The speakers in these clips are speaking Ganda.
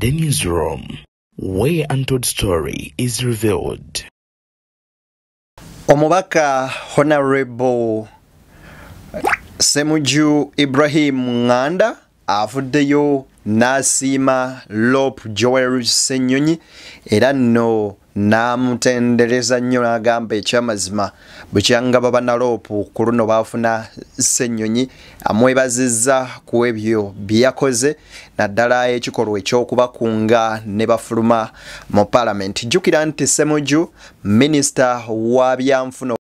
The Newsroom, where untold story is revealed. Omubaka Honorable Ssemujju Ibrahim Nganda avuddeyo n'asiima LOP Joel Ssenyonyi era nno n'amutendereza nnyo n'agamba ekyamazima bukyanga baba na LOP ku luno baafuna Ssenyonyi, amwebazizza ku ebyo bye yakoze naddala ekikolwa ekyokubakunga ne bafuluma mu paalamenti. Jjukira nti Ssemujju minisita wa byanfuna.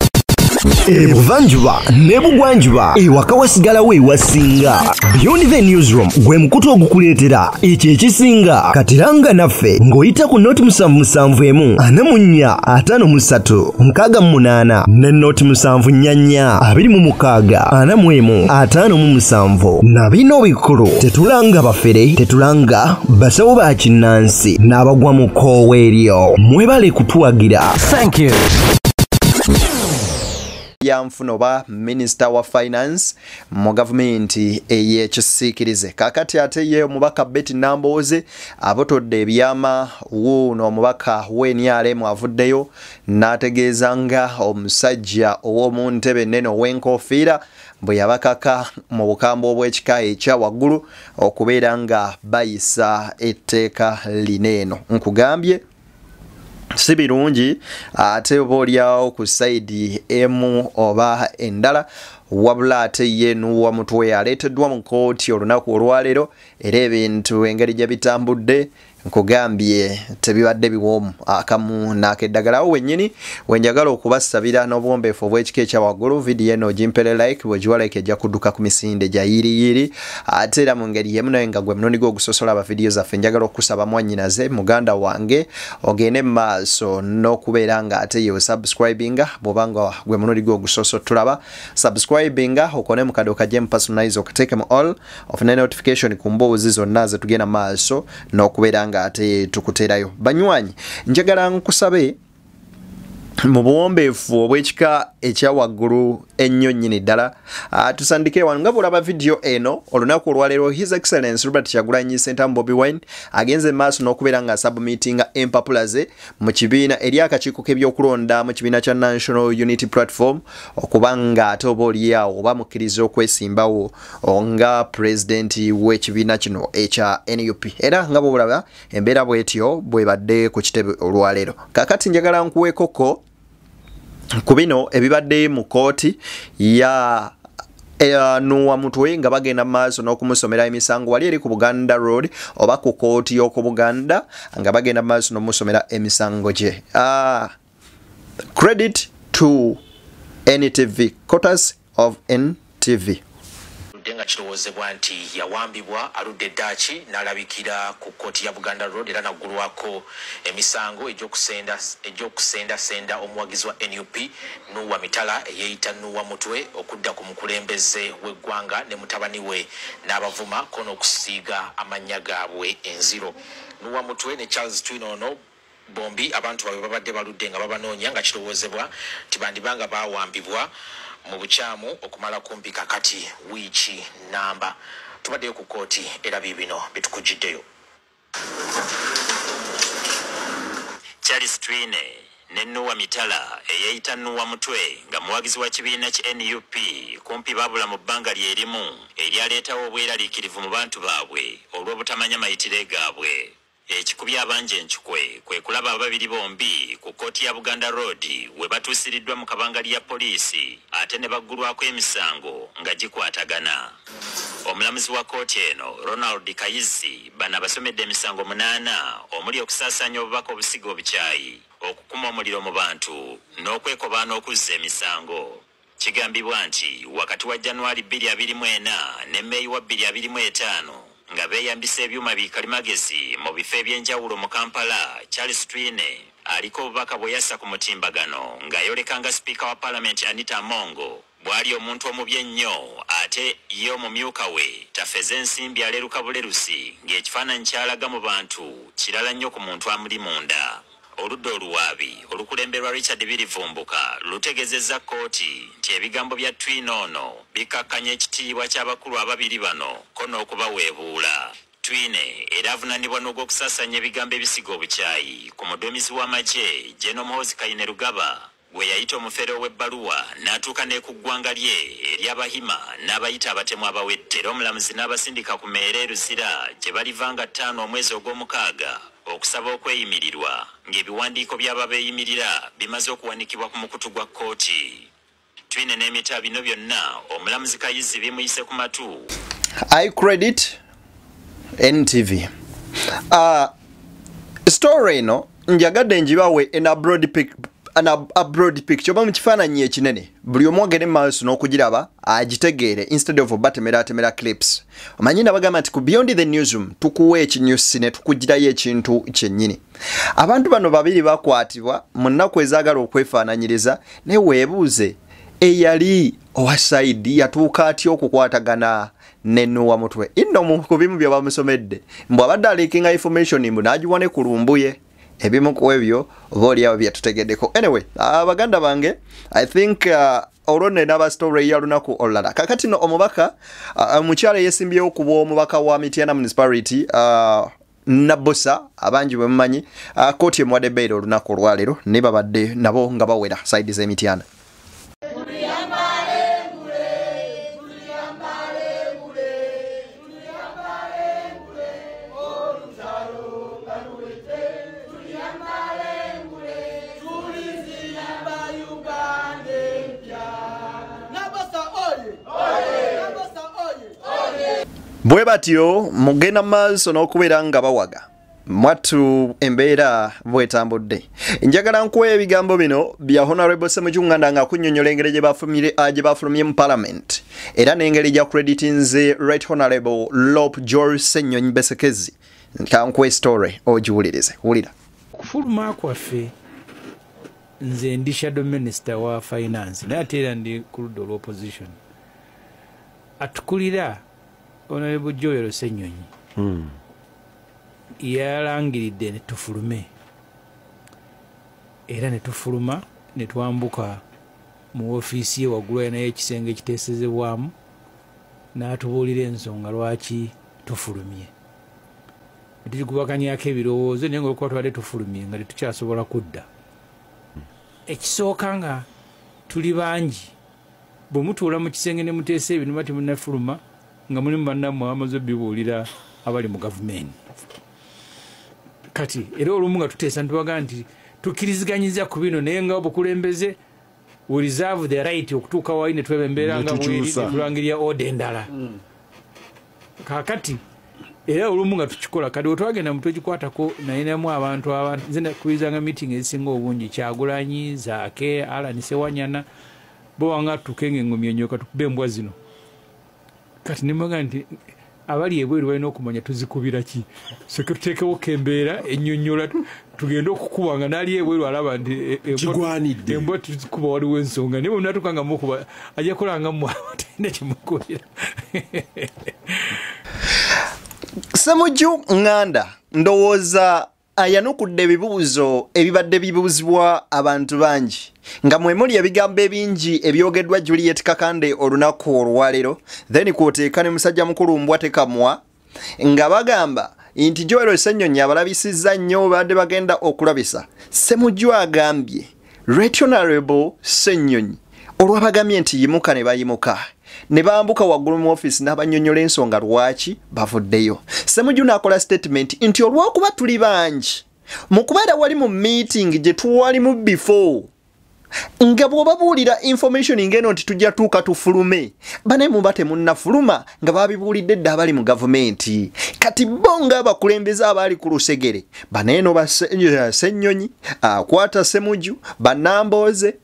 Ebuvanjuba ne bugwanjuba ewaka wasigalawo ewasinga. Beyond the Newsroom gwe mukutu ogukuleetera ekyo ekisinga. Katiranga naffe ng'oyita ku 071 44 53 68 ne 074 26 41 57. Na bino bikulu tetulanga bafere, tetulanga basawo ba kinnansi n'abagwa mu kkoowe eryo. Mwebale kutuwagira. Thank you. Byanfuna oba minisita wa finance mu gavumenti ey'ekisiikirize. Kaakati ate ye omubaka Betty Nambooze abotodde ebyama wuuno omubaka w'NRM avuddeyo n'ategeeza nga omusajja ow'omu ntebe ennene ow'enkofiira bwe yabakaka mu bukambwe obw'ekika ekya waggulu okubeera nga bayisa etteeka lino eno. Nkugambye si birungi ate oba oliawo ku sayidi emu oba endala, wabula ate ye Nuwa Mutwe aleeteddwa mu kkooti olunaku olwaleero era ebintu engeri gye bitambudde nkugambye tebibadde biwoomu akamu n'akeddagala. Awo wennyini wenjagala okubasabira n'obuwombeefu obw'ekika ekya waggulu, vidiyo eno ogimpere like, bw'ogiwa like ejja kudduka ku misinde gya yiriyiri. Ate era mu ngeri y'emu naye nga gwe mulundi gwo ogusosola aba vidiyo zaffe, njagala okusaba mwannyinaze muganda wange ogende mu maaso n'okubeera nga ate ye osubscribinga bw'oba nga gwe mulundi gwo ogusoso tulaba. Subscribinga okone mu kado kajje mu personalize okateeke mu all ofune notification ku mboozi zonna ze tugenda mu maaso n'okubeera nga ate tukuterayo. Banywanyi, njagala nkusabe mu buwombeefu obw'ekika ekya waggulu ennyo nnyini ddala, tusandikire wano nga bw'olaba vidiyo eno. Olunaku olwaleero His Excellence Robert Kyagulanyi Ssentamu Bobi Wine agenze maaso n'okubeera nga asubmitinga empapula ze mu kibiina eri akakiiko k'ebyokulonda mu kibiina kya National Unity Platform okuba nga ate oba oliawo oba mukkiriza okwesimbawo nga pulezidenti w'ekibiina kino ekya NUP. Era nga bw'olaba embeera bw'etyo bw'ebadde ku kitebe olwaleero. Kaakati njagala nkuweekoko ku bino ebibadde mu kkooti ya Nuwa Mutwe nga bagenda mu maaso n'okumusomera emisango wali eri ku Buganda Road oba ku kkooti y'oku Buganda nga bagenda mu maaso n'okumusomera emisango gye. Credit to NTV, quarters of NTV. Nga kirowoozebwa nti yawambibwa aludde eddaaki n'alabikira ku kkooti ya Buganda Road era naggulwako emisango egy'okusendasenda omuwagizi wa NUP Nuwa Mitala eyeeyita Nuwa Mutwe okudda ku mukulembeze w'eggwanga ne mutabani we n'abavuma ko n'okusiiga amannya gaabwe enziro. Nuwa Mutwe ne Charles Twine ono bombi abantu baabwe babadde baludde nga babanoonya nga kirowoozebwa nti bandibanga baawambibwa mu bukyamu okumala kumpi kakati wiiki namba. Tubaddeyo ku kkooti era biibino bitukujjiddeyo. Charles Twine ne Nuwa Mitala eyeeyita Nuwa Mutwe nga muwagizi wa kibiina ki NUP kumpi baabula mu bbanga lye limu eryaleetawo obweraliikirivu mu bantu baabwe olw'obutamanya mayitire gaabwe. Ekikubya abangi enkikwe kwe kulaba ababiri bombi ku kkooti ya Buganda Road we batuusiriddwa mu kabangali ya poliisi ate ne baggulwako emisango nga gikwatagana. Omulamuzi wa kkooti eno Ronald Kayizi bano abasomedde emisango 8 omuli okusaasaanya obubaka obusiga obukyayi, okukuma omuliro mu bantu n'okwekobaana okuzza emisango. Kigambibwa nti wakati wa Januari 2024 ne Meeyi wa 2025 nga beeyambisa ebyuma bikalimagezi mu bifo eby'enjawulo mu Kampala, Charles Twine aliko obubaka bwe yassa ku mutimbagano ng'ayoleka nga sipiika wa paalamenti Anita Amongo bw'ali omuntu omubi ennyo ate ye omumyuka we tafeze ensimbi aleruka bulerusi ng'ekifaananyi ky'alaga mu bantu kirala nnyo ku muntu amuli munda. Oludda oluwaabi olukulemberwa Richard Birivumbuka lutegeezezza kkooti nti ebigambo bya Twine ono bikakkanya ekitiibwa ky'abakulu ababiri bano ko n'okubaweebuula. Twine era avunaanibwa n'ogw'okusaasaanya ebigambo ebisiga obukyayi ku muduumizi w'amagye General Muhoozi Kainerugaba gwe yayita omufere ow'ebbaluwa n'atuuka ne ku ggwanga lye ery'Abahima n'abayita abatemu abawedde. Era omulamuzi n'abasindika ku meere e Luzira gye baliva nga 5 omwezi ogw'omukaaga okusaba okweyimirirwa ng'ebiwandiiko by'ababeeyimirira bimaze okuwanikibwa ku mukutu gwa kkooti. Twine n'emita bino byonna omulamuzi Kayizi bimuyise ku matu. I credit NTV. Story eno njagadde njibawe in a broad pic, a broad picture oba mu kifaananyi ekinene buli omu agende mu maaso n'okugiraba agitegeere instead of batemeratemera clips. Omanyi nabagamba nti ku Beyond the Newsroom tukuwa ekinyusi ne tukugirayo ekintu kyennyini. Abantu bano babiri bakwatibwa mu nnaku ezaagala okwefaananyiriza, naye weebuuze eyali owa saidi yatuuka atya okukwatagana ne Nuwa Mutwe. Inno ku bimu bye bamusomedde mbu abadde aleakinga information mbu n'agiwa ne ku Lumbuye. Ebimu ku ebyo oba oliawo byetutegeddeko. Anyway, baganda bange, I think olwo nno enaaba story ya lunaku olulala. Kakati no omubaka omukyala yeesimbyewo ku bw'omubaka wa Mityana Municipality Nabosa abangi bwe mumanyi, kkooti emuwadde bail olunaku olwaleero ne babadde nabo nga bawera saidi z'Emityana. Bwe batyo mugenda maaso n'okubeera nga bawaga mwattu embeera bwetambudde. Njagala nkuwa ebigambo bino bya Honorable Ssemujju Nganda nga kunnyonnyola engeri gye bafulumye mu parliament era n'engeri gya creditinze Right Honorable Lop Joel Ssenyonyi Besekezi. Nkankuwe story ogiwulirize. Wulira. Okufuluma kwaffe, nze ndi shadow minister wa finance naye ate era ndi ku ludda olw'opposition. Atukulira Honorable Joel Ssenyonyi yalangiridde ne tufulume, era ne tufuluma ne twambuka mu ofiisi ye waggulu naye ekisenge ekiteesezebwamu n'atubuulira ensonga lwaki tufulumye. Ne tukubakanyako ebirowoozo naye ng'olwokuba tubadde tufulumye nga tetukyasobola kudda. Ekisooka nga tuli bangi, bwe mutuula mu kisenge ne muteesa ebintu muba temunnafuluma nga mulimu bannammwe abamaze obbibuulira abali mu gavumenti. Kati era olumu nga tuteesa ntubagamba nti tukkiriziganyiza ku bino naye nga obukulembeze we reserve the right okutuuka wali ne tulaba embeera nga bweri ne tulangirira order endala. Kaakati era olumu nga tukikola. Kati wetwagenda mu twekikwatako nayinamu abantu nze nakubirizanga meeting ezisinga obungi, Kyagulanyi, Zaake, Alan Sewanyana, bo wanga tutuuke ng'engoma enyoka tukube embwa zino. Kati ne mbaga nti abali ebweru balina okumanya tuzikubira ki, soke tuteekewo embeera ennyonnyola tugende okukuba nga n'ali ebweru alaba nti kigwanidde embwa tuzikuba waliwo ensonga, naye bwe munaatuuka nga mukuba ajja kukola nga mmwe abatalina kyemukubira. Ssemujju Nganda ndowooza ayanukudde ebibuuzo ebibadde bibuuzibwa abantu bangi nga mwe muli ebigambo ebingi ebyogeddwa Juliet Kakande olunaku olwaleero, then kwoteeka ne musajja mukulu Mbwa Tekamwa nga bagamba nti Joel Ssenyonyi abalabisizza nnyo babadde bagenda okulabisa. Ssemujju agambye Right Honorable Ssenyonyi olwabagambye nti yimuka ne bayimuka ne bambuka waggulu mu ofiisi n'abannyonnyola ensonga lwaki bavuddeyo. Ssemujju n'akola statement nti olw'okuba tuli bangi mu kubeera wali mu meeting gye twalimu before nga bw'obabuulira information ng'eno nti tujja tuuka tufulume, banaye muba temunnafuluma nga babibuulidde dda abali mu gavumenti. Kati bo ng'abakulembeze abaali ku lusegere baneeno ba Ssenyonyi, akwata Ssemujju, bannambooze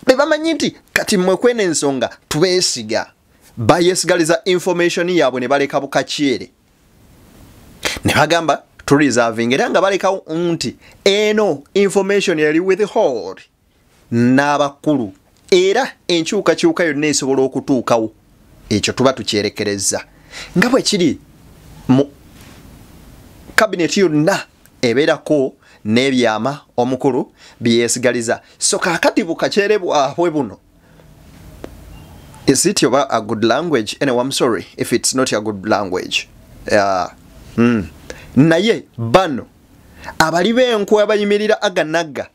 be bamanyi nti kati mmwe kweno ensonga tubeesiga, bayesigaliza information yaabwe ne baleka bukakyere ne bagamba tureserving, era nga balekawo nti eno information yali withhold n'abakulu era enkyukakyuka yonna esobola okutuukawo. Ekyo tuba tukyerekereza nga bwe kiri mu kabineti yonna ebeerako n'ebyama omukulu byeyesigaliza. So kaakati bukakyere bwabwe buno, is it a good language? Anyway, I'm sorry if it's not a good language. Naye bano abali b'enkwe abayimirira aganaga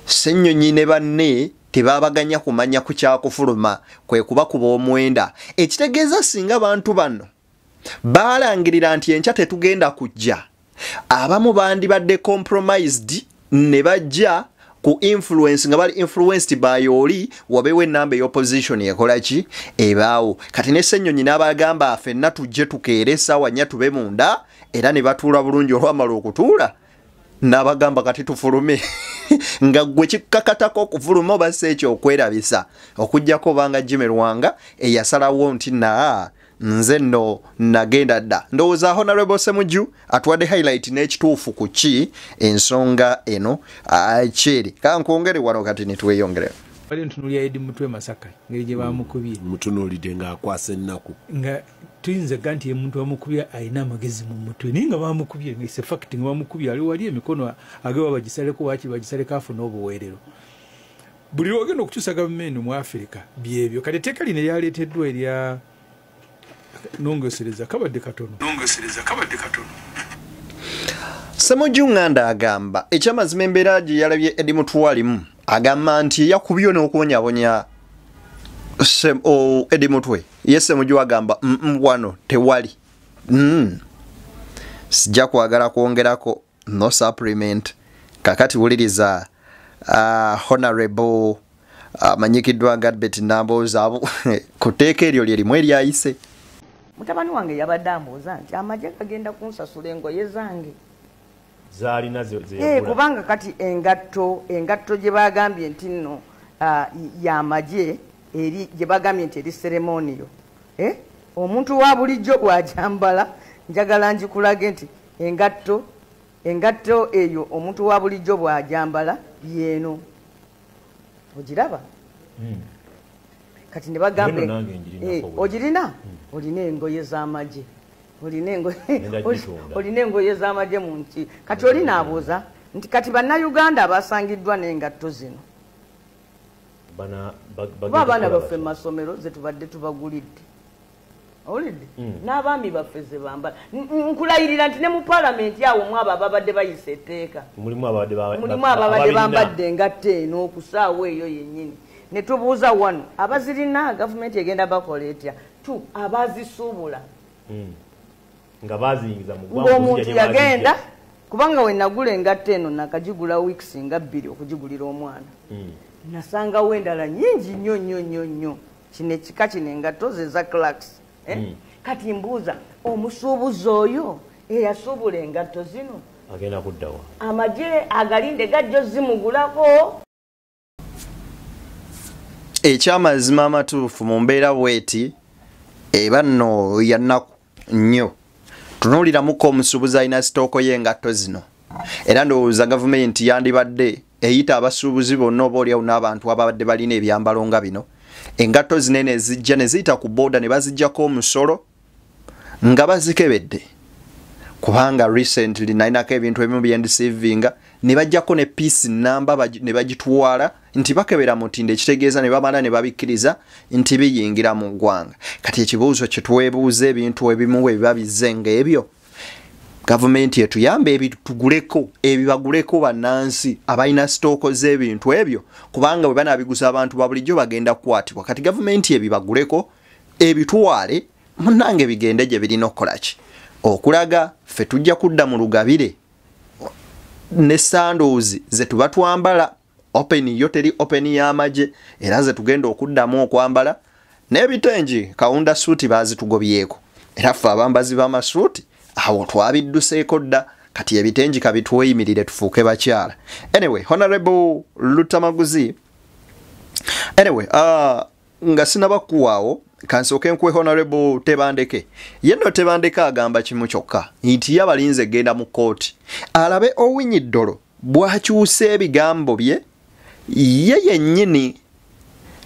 Ssenyonyi ne banne tebabaganya kumanya ku kyakufuluma, kwe kubakuba omwenda. Ekitegeeza singa bantu bano balangirira nti enkya tetugenda kujja, abamu bandibadde compromised ne bajja ku influence nga bali influenced by oli, wabeewo ennamba ey'opposition ekola ki ebaawo. Kati ne Ssenyonyi n'abagamba ffenna tujje tukeere essaawa 4 tube munda, era ne batuula bulungi. Olwamala okutuula n'abagamba kati tufulume nga gwe kikakatako okufuluma oba si ekyo okwerabisa, okuggyako obanga Jimmy Lwanga eyasalawo nti naa nze nno nagenda dda. Ndowooza Honorable Ssemujju atuwadde highlight n'ekituufu ku ki ensonga eno kyeri. Kankwongere wano kati ne tweyongere. Bali ntunuulira Eddie Mutwe Masaka ngeri gye bamukubye, mutunuulidde ng'akwasa ennaku, nga tuyinza ga nti omuntu bamukubye alina amagezi mu mutwe, naye nga bamukubye nga it's a fact nga bamukubye ali wali emikono agewa bagisaleko, waaki bagisaleko afune obuweerero. Buli lwogenda okukyusa gavumenti mu Afirika byebyo. Kati etteeka lino eryaleeteddwa erya nongosereza kabadde katono. Ssemujju Nganda agamba ekyamazima embeera gye yalabye Eddie Mutwe alimu, agamba nti yakubye n'okubonyabonya Eddie Mutwe. Ye Ssemujju agamba wano tewali, sijja kwagala kwongerako, no supplement. Kakati wuliriza Honorable amanyikiddwa nga Betty Nambooze ku tteeka eryo lye limu eryayise. Mutabani wange yabadde ambuuza nti amagye gagenda kunsasula engoye zange zaalina kubanga kati engatto gye bagambye nti nno y'amagye eri gye bagambye nti eri ceremonial, omuntu wa bulijjo bw'agyambala, njagala ngikulage nti engatto eyo omuntu wa bulijjo bw'agyambala yeeno, ogiraba? Kati ne bagamba ogirina, olina engoye z'amagye, olina engoye z'amagye mu nti. Kati oli naabuuza nti kati bannayuganda abasangiddwa n'engatto zino, kuba abaana baffe mu masomero ze tubadde tubagulidde, owulidde, n'abaami baffe ze bambala. Nkulayirira nti ne mu paalamenti awo mu abo ababadde bayisa etteeka mulimu ababadde bambadde engatto eno okusaawo eyo yennyini. Ne tubuuza wano abazirina gavumenti egenda bakola etya, tu abazisuubula nga baziyingiza mu ggwanga, ng'omuntu yagenda, kubanga we nagula engatto eno nakagigula weeks nga 2 okugigulira omwana, nasangawo endala nyingi nnyo nnyo nnyo nnyo. Kino ekika kino engatto ze za Clarks. Kati mbuuza omusuubuzi oyo eyasuubula engatto zino agenda kuddawa, amagye agalinde gajjo zimugulako? Ekyamazima amatuufu mu mbeera bweti eba nno ya nnaku nnyo. Tunuuliramuko omusuubuzi alina sitooko y'engatto zino, era ndowooza gavumenti yandibadde eyita abasuubuzi bonna oba oliawo n'abantu ababadde balina ebyambalo nga bino, engatto zinene zijja ne ziyita ku booda ne baziggyako omusolo nga bazikebedde, kubanga recently nalinako ebintu ebimu byendisiivinga ne bajjako ne piece namba ne bagitwala nti bakebera mutindo, ekitegeeza ne bamala ne babikkiriza nti biyingira mu ggwanga. Kati ekibuuzo kye twebuuza, ebintu ebimu bwe biba bizze ng'ebyo, gavumenti etuyambe ebituguleko ebibaguleko bannansi abalina sitooko z'ebintu ebyo, kubanga bwe banaabiguza abantu ba bulijjo bagenda kukwatibwa. Kati gavumenti ebibaguleko ebitwale munnange bigende gye birina okukola ki okulaga. Ffe tujja kudda mu lugabire ne sandals ze tuba twambala, open yo teri open y'amagye, era ze tugenda okuddamu okwambala, n'ebitengi kawunda suuti baazitugobyeko, era ffe abambazi b'amasuuti awo twabidduseeko dda. Kati ebitengi kabitweyimirire tufuuke bakyala. Anyway, Honorable Lutamaguzi, anyway, nga sinabakuwaawo kansooke nkuwe Honorable Tebandeke. Ye nno Tebandeke agamba kimu kyokka nti ye abalinze genda mu kkooti alabe Owiny Dollo bw'akyusa ebigambo bye ye yennyini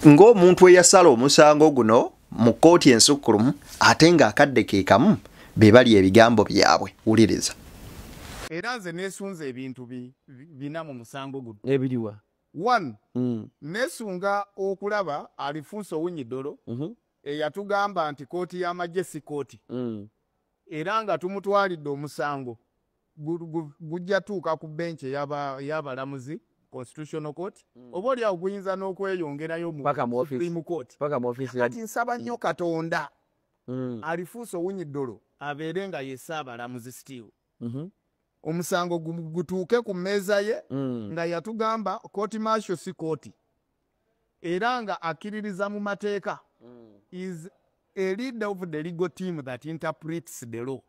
ng'omuntu eyasala omusango guno mu kkooti ensukkulumu, ate ng'akadde ke kamu be bali ebigambo byabwe. Wuliriza. Era nze neesunze ebintu bina mu musango guno. Ebiriwa? One, neesunga okulaba Alfonse Owiny Dollo eyatugamba nti kooti y'amagye si kooti. Era nga tumutwalidde omusango gujja tuuka ku bench ey'abalamuzi Constitutional Court, oba oli awo guyinza n'okweyongerayo mu Supreme Court. Kati nsaba nnyo Katonda alifuusa Owiny Dollo abeere nga ye ssaabalamuzi still. Omusango gutuuke ku mmeeza ye nga yatugamba court martial si kooti, era nga akkiririza mu mateeka. Is a leader of the legal team that interprets the law.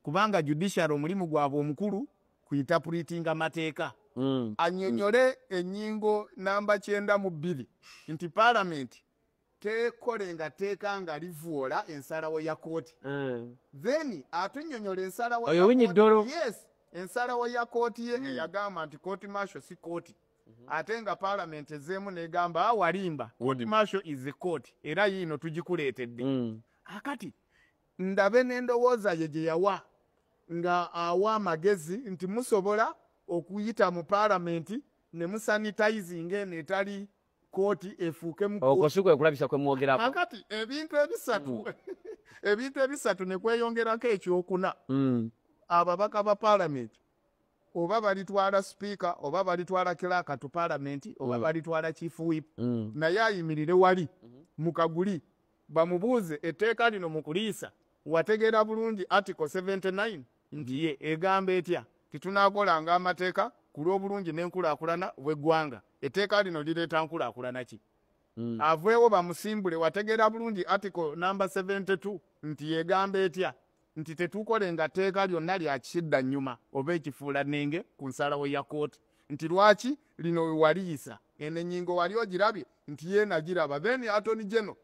Kubanga judiciary omulimu gwabwe omukulu ku interpretinga mateeka. Annyonnyole ennyingo namba 92 nti parliament tekolenga teeka nga livwola ensalawo ya kooti. Then atunnyonnyola ensalawo Oyo Owiny Dollo. Yes, ensalawo ya kooti ye eyagamba nti court martial si kooti, ate nga parliament ezeemu negamba walimba, court martial is a court, era yiino tugikuleetedde. Akati ndabe n'endowooza ye gye yawa nga awa amagezi nti musobola okuyita mu parliament ne musanitizinga eno etali kooti efuuke mu okwo si kwe kulabisa kwe mwogerako. Akati ebintu ebisatu ebintu ebisatu ne kweyongerako ekyokuna, ababaka ba parliament oba balitwala speaker oba balitwala clerk to parliament oba balitwala chief whip, naye ayimirire wali mu kaguli bamubuuze etteeka lino mu kuliisa wategeera bulungi article 79 nti ye egamba etya titunaakolanga amateeka ku lw'obulungi n'enkulaakulana bw'eggwanga, etteeka lino lireeta nkulaakulana ki? Aveewo bamusimbule wategeera bulungi article number 72 nti yegamba etya nti tetukolenga tteeka lyonna lya kidda nnyuma oba ekifuulannenge ku nsalawo ya kooti, nti lwaki lino waliyisa eno ennyingo wali ogirabye nti ye nagiraba. Then Attorney General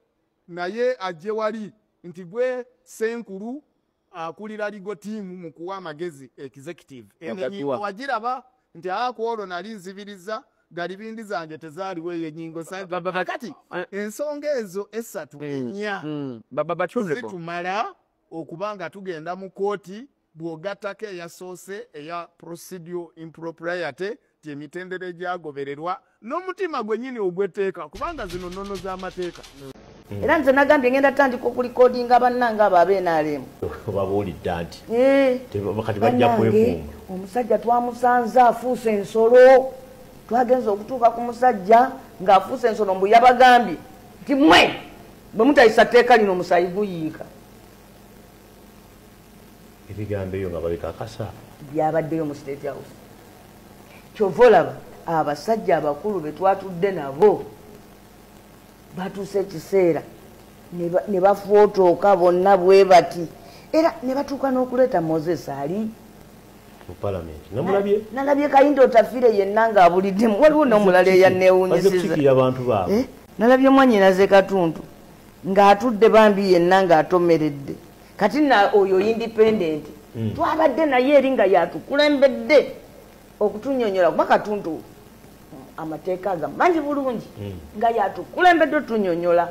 naye ajje wali nti gwe ssenkulu akulira legal team mu kuwa amagezi executive, eno ennyingo wagiraba nti ku olwo nali nzibiriza galibindi zange tezaaliwo eyo ennyingo. Kati ensonga ezo esatu nnya zitumala okuba nga tugenda mu kooti bw'ogattako eyasoose eya procedural impropriety ti emitendera egyagobererwa n'omutima gwennyini ogw'etteeka, kubanga zino nnono z'amateeka. Era nze nagambye ngenda tandika okulikodinga bannange abo ab'NRM. Babuulidde nti kati bajja kwekuuma. Omusajja twamusanze afuuse ensolo, twagenze okutuuka ku musajja ng'afuuse ensolo mbu yabagambye nti mmwe bwe mutayisa tteeka lino omusaayi guyiika. Ebigambo ebyo nga babikakasa byabaddeyo mu State House. Kyova olaba abasajja abakulu be twatudde nabo batuuse ekiseera ne bafuotooka bonna bwe bati, era ne batuuka n'okuleeta Moses Ali mu parliament. Namulabye nalabye Kahinda Otafiire yenna ng'abuliddemu, waliwo n'omulala eyanneewuunyisizza abantu baabwe. Nalabye mwannyinaze Katuntu ng'atudde bambi yenna ng'atomeredde. Kati na oyo independent twabadde naye eri nga yatukulembedde okutunyonyola, kuba Katuntu amateeka agamanyi bulungi nga yatukulembedde otunyonyola,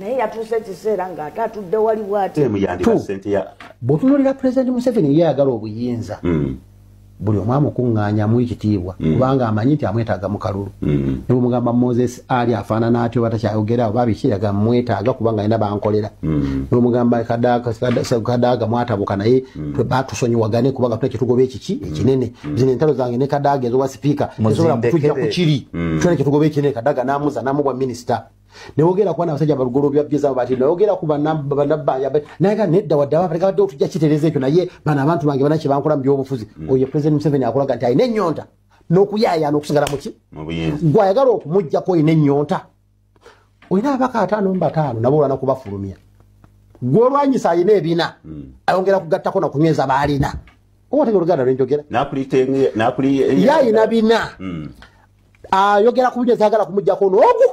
naye yatuuse ekiseera ng'ate atudde wali bw'ati. Bw'otunuulira Pulezidenti Museveni ye ayagala obuyinza, buli omu amukuŋŋaanyamu ekitiibwa kubanga amanyi nti amwetaaga mu kalulu. Ne bw'omugamba Moses Ali afaanana atyo oba takyayogera oba biki, yaga mwetaaga kubanga alina bankolera. Ne bw'omugamba Kadaga mwatabuka naye batusonyiwagane kubanga tulina kyetugoba ekiki ekinene. Zino entalo zange ne Kadaga ez'obwa sipiika tesobola kutujja ku kiri. Tulina kyetugoba ekinene, Kadaga n'amuza n'amuwa minisita. Newogera kuba n'abasajja balugolobya byeza bati newogera ku bannabbanja naye ga nedda wadde ababaleka badde otujja kitereeza ekyo, naye bano abantu bange bana kye bankola mu byobufuzi. Oyo President Museveni akulaga nti alina ennyonta n'okuyaayaana okusigala mu ki gwe ayagala okumuggyako olina ennyonta. Olina ababaka 5 mu 5 nabo olwana kubafulumya, gwe olwanyisa alina ebina ayongera kugattako na kunyweza baalina. Oba otegera oluganda lwenjogera ye alina bina ayogera ku binyweza ayagala kumuggyako n'ogu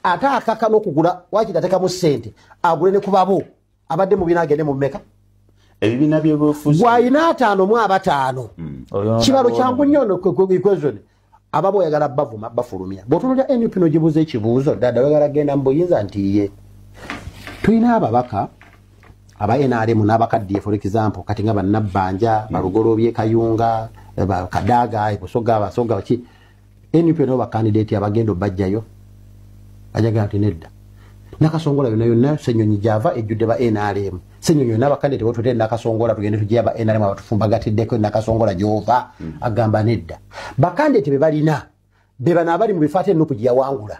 ate akaka n'okugula wakiri ateekamu ssente agule ne ku babo abadde mu bina agende mu mmeka ebibiina by'obufuzi gw'alina 5 mu 5 kibalo kyangu nnyo no equation ababo oyagala bavuma bafulumya. Bw'otunuulira NUP n'ogibuuza ekibuuzo dada oyagala genda mu buyinza nti ye tulina ababaka aba NRM n'abakaddiye for example kati nga bannabbanja Balugolobye Kayunga Kadaga Busoga Basoga ki NUP nabo bakandidate abagenda obajjayo ajaga nti nedda Nakasongola yonna yonna Ssenyonyi gyava ejjudde ba NRM. Ssenyonyi yonna abakandidate botutera Nakasongola tugende tugye aba NRM abatufumbagatiddeko Nakasongola gy'ova, agamba nedda. Bakandidate be balina be bano abali mu bifo ate NUP gye yawangula.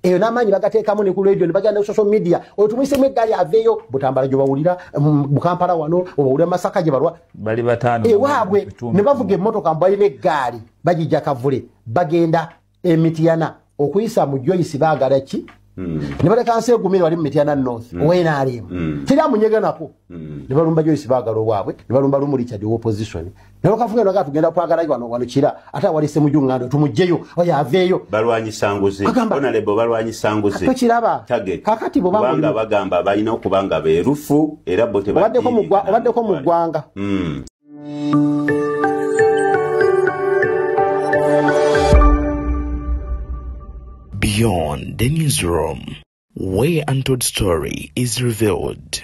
Eyo n'amaanyi bagateekamu ne ku radio ne bagenda ku social media, oyo tumuyisemu eggaali aveeyo. Butambala gye bawulira mu Kampala wano, obawulira Masaka gye balwa bali bataano ewaabwe ne bavuga emmotoka mbu balina eggaali bagijja Kavule bagenda Emityana okuyisa mu Joyce baagala ki ne baleka nsi egumire bali mu Mityana North owenaalemu teri amunyega nako ne balumba Joyce baagala owaabwe ne balumba Lumu Richard opposition ne bakafuga ne tugenda kwagala wano wano kira ate awali Ssemujju Nganda tumugyeyo oyo aveeyo. Balwanyisa nguzi, honorable, balwanyisa nguzi. Tokiraba kakati bo banga bagamba balina okuba nga beerufu era bo obaddeko mu ggwanga. Beyond the Newsroom, where untold story is revealed.